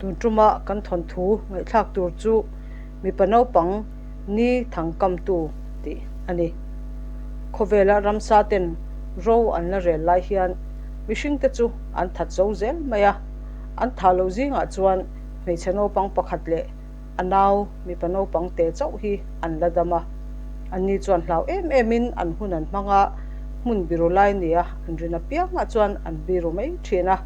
Tun tuma kan thawnthu ngaihthlak tur chu mipa naupang ni thang kamtu tih a ni. Khawvela ramsa ten ro an la rel lai hian mihringte chu an that zo zel mai a, an thah loh zingah chuan hmeichhe naupang pakhat leh a nau mipa naupang te chauh hi an la dam a. Anni chuan hlau em emin an hun an hmang a, hmun biru lai nia an rin apiangah chuan an biru mai thin a.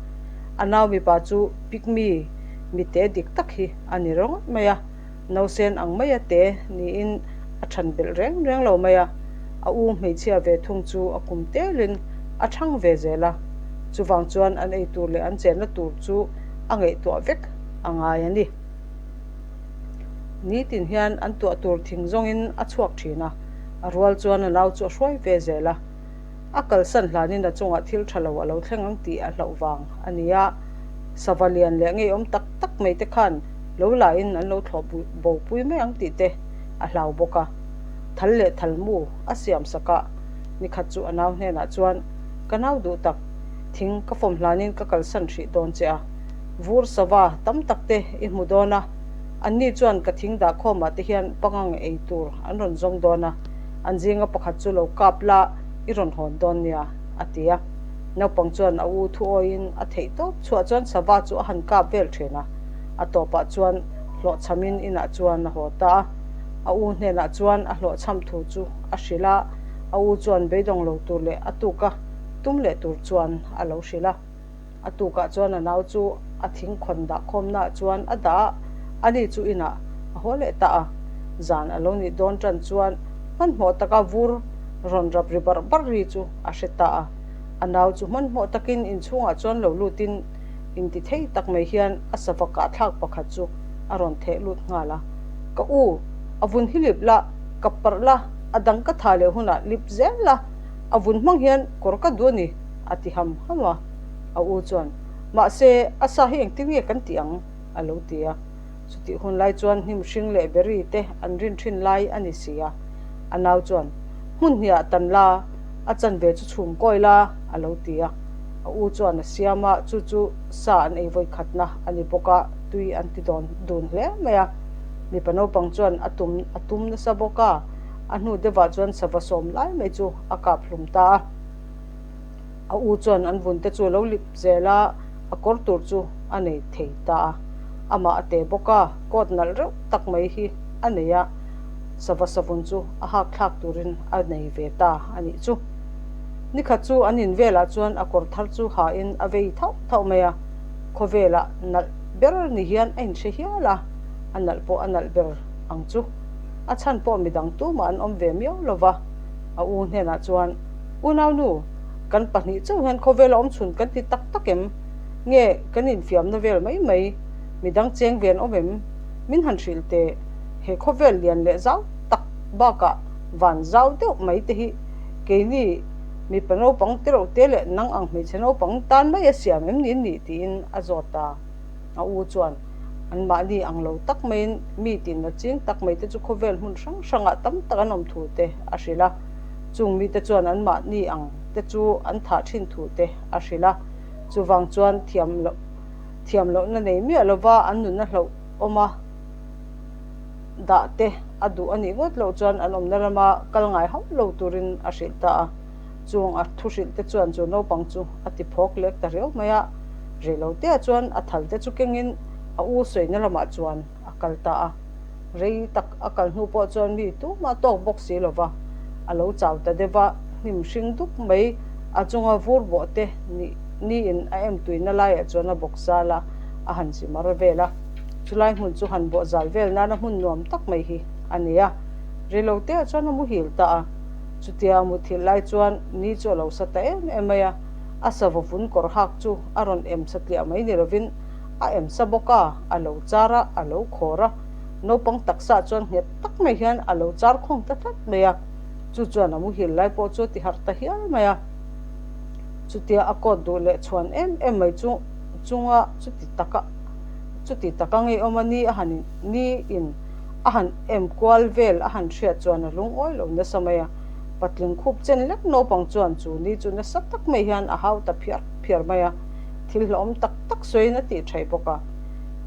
A nau mipa chu pygmy mite dik tak hi a ni ringawt mai a, nausen ang maia te niin a than belh reng reng lo mai a. A u hmeichhia ve thung chu a kum telin a thang ve zel a, chuvang chuan an ei tur leh an chenna tur chu a ngaihtuah vek a ngai a ni. Nitin hian an tuah tur thing zawngin a chhuak thin a, a rual chuan a nau chu a hruai ve zel a. A kalsan hlanin a chungah thil tha lo a lo thleng ang tih a hlauh vang a ni a, sava lian leh ngeiawm tak tak mai te khan lo lain an lo thlawh bo pui mai ang tih te a hlau bawk a. Thal leh thal mu a siam sak a, nikhat chu a nau hnenah chuan, Ka nau duh tak, thing ka fawm hlanin ka kalsan hrih dawn che a, vur sava tam tak te i hmu dawn a, anni chuan ka thing dah khawmah te hian pangang ei tur an rawn zawng dawn a, an zinga pakhat chu lo kap la i rawn hawn dawn nia, a ti a. Naupang chuan a u thu awiin a theih tawp chhuah chuan sava chu a han kap vel thin a, a tawpah chuan hlawhchhamin inah chuan a haw ta a. A u hnenah chuan a hlawhchham thu chu a hrilh a, a u chuan beidawng lo tur leh a tuka tum leh tur chuan a lo hrilh a. A tukah chuan a nau chu a thingkhawn dah khawmnaah chuan a dah a, ani chu inah a haw leh ta a. Zan a lo nih dawn tan chuan hmanhmawh taka vur rawn rap ri barh barh ri chu a hre ta a. A nau chu hmanhmawh takin inchhungah chuan lo lutin inti thei tak mai hian a sava kahthlak pakhat chu a rawn theh lut nghal a. Ka u, a vun hi lip la, ka parh la, a dang ka tha leh hunah lip zel la, a vun hmang hian kawr ka duh a ni. A ti ham ham a, a u chuan, Mahse, a sa hi engtin nge kan tih ang? a lo ti a. Chutih hun lai chuan hnim hring leh berry te an rin thin lai a ni si a. A nau chuan, Hmun hniah tan la, a chanve chu chhum kawi la, a lo ti a. A u chuan a siam a, chu chu sa an ei vawi khatna a ni bawk a, tui an ti dawn dun hle mai a. Mipa naupang chuan a tum a tum nasa bawk a, a hnu deuhah chuan sava sawm lai mai chu a kap hlum ta a. A u chuan an vun te chu a lo lip zel a, a kawr tur chu a nei thei ta a. Amah a te bawk a, coat nalh reuh tak mai hi a nei a, sava savun chu a hak thlak turin a nei ve ta a nih chu. Nikhat chu an in velah chuan a kawr thar chu hain a vei thauh thauh mai a, khawvelah nalh ber ni hian a inhre hial a, a nalh pawh a nalh ber ang chu. A chhan pawh midang tumah an awm ve miau lo va, a u hnenah chuan, Unaunu, kan pahnih chauh hian khawvel a awm chhun kan ti tak tak em? Nge kan infiamna vel mai mai, midang cheng ve an awm em? Min han hrilh teh, he khawvel lian leh zau tak bakah van zau deuh mai te hi keini mipa naupang te reuh te leh nang ang hmeichhe naupang tan mai a siam em ni nih tiin a zawt a. A u chuan anmahni ang lo tak maiin mi tinna ching tak mai te chu khawvel hmun hrang hrangah tam tak an awm thu te a hrilh a. Chung mite chuan anmahni ang te chu an thah thin thu te a hrilh a, chuvang chuan thiam loh thiam lohna nei miah lova an nunna hlauh awma dah te a duh a nih ngawt loh chuan an awmna rama kal ngai hauh lo turin a hrilh ta a. Chung a thu hrilh te chuan chu naupang chu a ti phawk lek ta riau mai a, rei lo te ah chuan a thal te chu kengin a u sawina lamah chuan a kal ta a. Rei tak a kal hnu pawh chuan mi tumah tawk bawk si lo va, a lo chau ta deuh va, hnim hring dup mai a chunga vur bawh te ni niin a em tuina laiah chuan a bawk zal a, a han chi mar vel a. Chulai hmun chu han bawh zal vel nana hmun nuam tak mai hi a ni a. Rei lo te ah chuan a muhil ta a. Chutia a muthilh lai chuan ni chu a lo sa ta em em mai a, a sava vun kawr hak chu a rawn em satliah mai ni lovin a em sa bawk a, a lo char a, a lo khawr a. Naupang taksa chuan nghet tak mai hian a lo char khawng ta tlat mai a, chu chuan a muhil lai pawh chu a ti harh ta hial mai a. Chutia a coat duh leh chhuan em em mai chu chunga chuti taka chuti taka ngeiawm a ni a han ni in a han em kual vel a han hriat chuan a lungawi lo nasa mai a. Patling khup chen lek naupang chuan chu ni chu nasa tak mai hian a hau ta phiar phiar mai a, thil hlauhawm tak tak sawiin a tih thaih bawk a.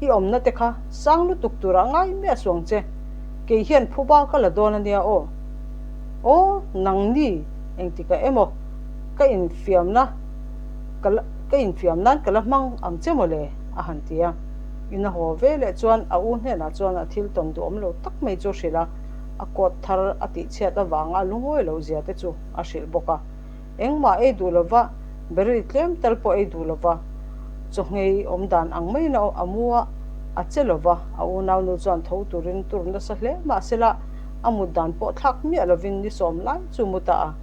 I awmna te kha sang lutuk turah ngai miah suang che, kei hian phuba ka la dawn a nia aw. Aw, nangni engtikah emaw ka infiamna ka la ka infiam nan ka la hmang ang che mawle a han ti a. In a haw ve leh chuan a u hnenah chuan a thil tawn duhawm lo tak mai chu hrilh a, a coat thar a tihchhiat avanga a lungawi loh zia te chu a hrilh bawk a. Engmah ei duh lova, berry tlem tal pawh ei duh lova, chawhngei awm dan ang maiin a mu a, a che lova, a unaunu chuan tho turin tur nasa hle mahsela a mut dan pawh thlak miah lovin ni sawm lai chu mu ta a.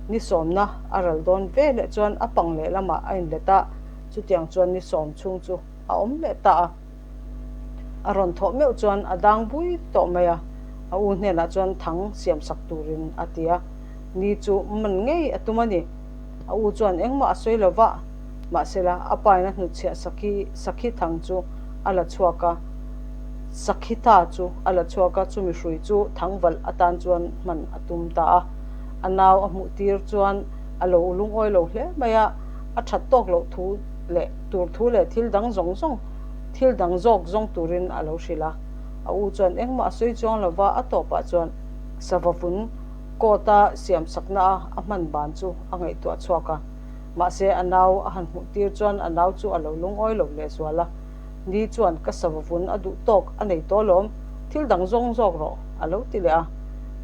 Ni sawmna a ral dawn ve leh chuan a pang lehlamah a inlet a, chutiang chuan ni sawm chhung chu a awm leh ta a. A rawn thawh meuh chuan a dang bui tawh mai a, a u hnenah chuan thang siam sak turin a ti a. Ni chu man ngei a tum a ni. A u chuan engmah a sawi lo va, mahsela a pain a hnutchhiah sakhi sakhi thang chu a la chhuak a, sakhi ta chu a la chhuak a, chumi hrui chu thangvalh atan chuan hman a tum ta a. A nau a hmuh tir chuan a lo lungawi lo hle mai a, a that tawk loh thu leh tur thu leh thil dang zawng zawng thil dang zawk zawng turin a lo hrilh a. A u chuan engmah a sawi chuang lo va, a tawpah chuan sava vun coat a siam sakna a a hman ban chu a ngaihtuah chhuak a. Mahse a nau a han hmuh tir chuan a nau chu a lo lungawi lo lehzual a. Ni chuan ka sava vun a duh tawk a nei tawh alawm, thil dang zawng zawk rawh a lo ti leh a.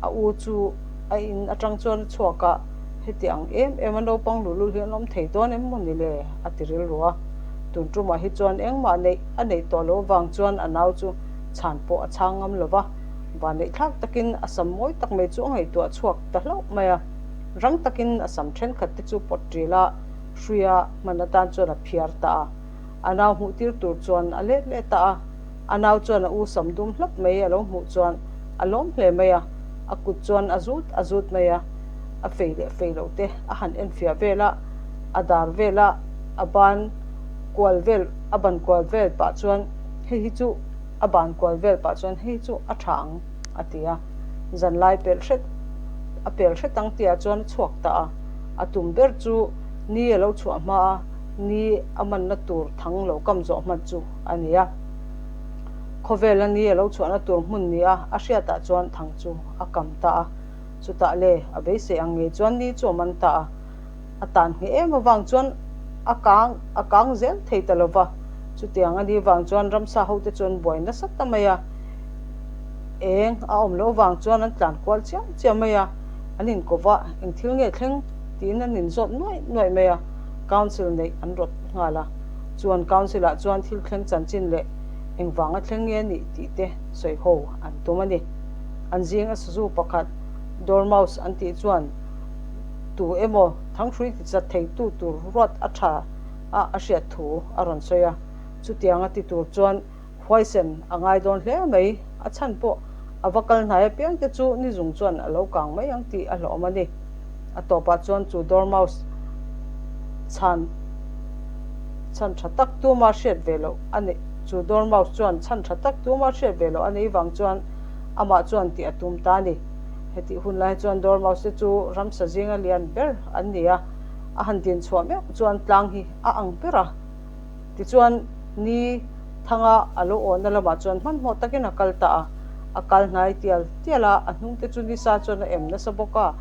A u chu a in atang chuan a chhuak a, heti ang em em a naupang luhlul hi an awm thei dawn em maw ni le? a ti rilru a. Tun tumah hi chuan engmah neih a neih tawh loh avang chuan a nau chu chhan pawh a chhang ngam lo va, vanneih thlak takin a sam mawi tak mai chu a ngaihtuah chhuak ta hlauh mai a. Rang takin a sam thenkhat te chu pawt ṭil a, hruia hman atan chuan a phiar ta a. A nau hmuh tir tur chuan a let leh ta a, a nau chuan a u sam dum hlap mai a lo hmuh chuan a lawm hle mai a, a kut chuan a zut a zut mai a, a fei leh fei loh te a han enfiah vel a, a dar vel a, a ban kual vel a ban kual vel pah chuan hei hi chu a ban kual vel pah chuan hei hi chu a tha ang a ti a, zanlai pelh hret a pel hret ang tihah chuan a chhuak ta a, a tum ber chu ni a lo chhuah hma a. Ni a manna tur thang lo kam zawh hman chu a ni a. Khawvela ni a lo chhuahna tur hmun ni a a hriatah chuan thang chu a kam ta a. Chutah le a beisei ang ngei chuan ni chu a man ta a. A tan ngheh em avang chuan a kang a kang zel thei ta lo va. Chutiang a ni vang chuan ramsa hote chu an buai nasa ta mai a. Eng a awm loh vang chuan an tlan kual chiam chiam mai a. An inkawva eng thil nge thleng tiin an inzawt nuaih nuaih mai a. Council neih an rawt nghal a, chuan Council ah chuan thil thleng chanchin leh engvanga thleng nge nih tih te sawi ho an tum a ni. An zing a sazu pakhat Dormouse an tih chuan tu emaw thanghrui ti chat thei tu tur ruat a tha a a hriat thu a rawn sawi a, chutianga ti tur chuan Huaisen a ngai dawn hle mai, a chhan pawh a va kal hnai apiang te chu ni zung chuan a lo kang mai ang tih a hlawm a ni. A tawpah chuan chu dormouse chhan chhan tha tak tuma hriat ve loh a ni chu dormouse chuan chhan tha tak tuma hriat ve loh a nei vang chuan amah chuan tih a tum ta a ni. Hetih hun lai chuan dormouse te chu ramsa zinga lian ber an ni a, a han din chhuah meuh chuan tlang hi a ang ber a. Tichuan, ni thanga a lo awhna lamah chuan hmanhmawh takin a kal ta a. A kal hnai tial tial a, a hnung te chu nisa chuan a em nasa bawk a,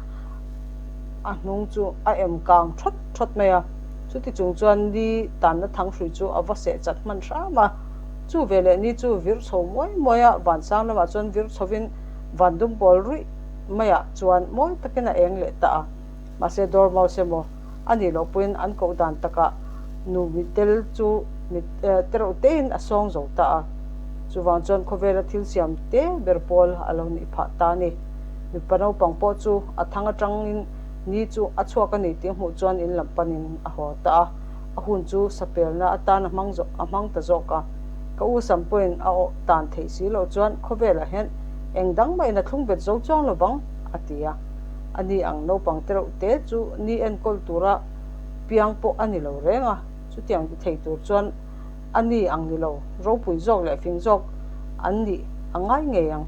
a hnung chu a em kang thawt thawt mai a. Chuti chung chuan ni tanna thanghrui chu a va seh chat hman hram a. Chu veleh ni chu vir chho muai muai a, vansang lamah chuan vir chhovin van dum pawl ruih maiah chuan mawi takin a eng leh ta a. Mahse dormouse emaw a nih loh pawhin an koh dan takah nu mittel chu mit tereuh tein a sawng zo ta a. Chuvang chuan khawvela thil siam te ber pawl a lo nih phah ta a ni. Mipa naupang pawh chu a thang atangin ni chu a chhuak a ni tih hmuh chuan in lam panin a haw ta a. A hun chu sapelna atan a hmang a hmang ta zawk a. Ka u sam pawhin a awh tan theih si loh chuan khawvelah hian eng dang mahin a thlung bet zo chuang lo vang, a ti a. A ni ang naupang te reuh te chu ni enkawl tura piang pawh a ni lo reng a, chutiang ti thei tur chuan a ni ang ni lo, ropui zawk leh fing zawk an nih a ngai ngei ang.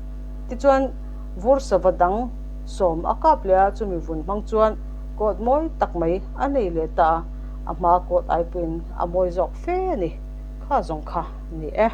Tichuan, vur sava dang sawm a kap leh a, chumi vun hmang chuan coat mawi tak mai a nei leh ta a, a hma coat ai pawhin a mawi zawk fe a ni. Kha zawng kha ni e.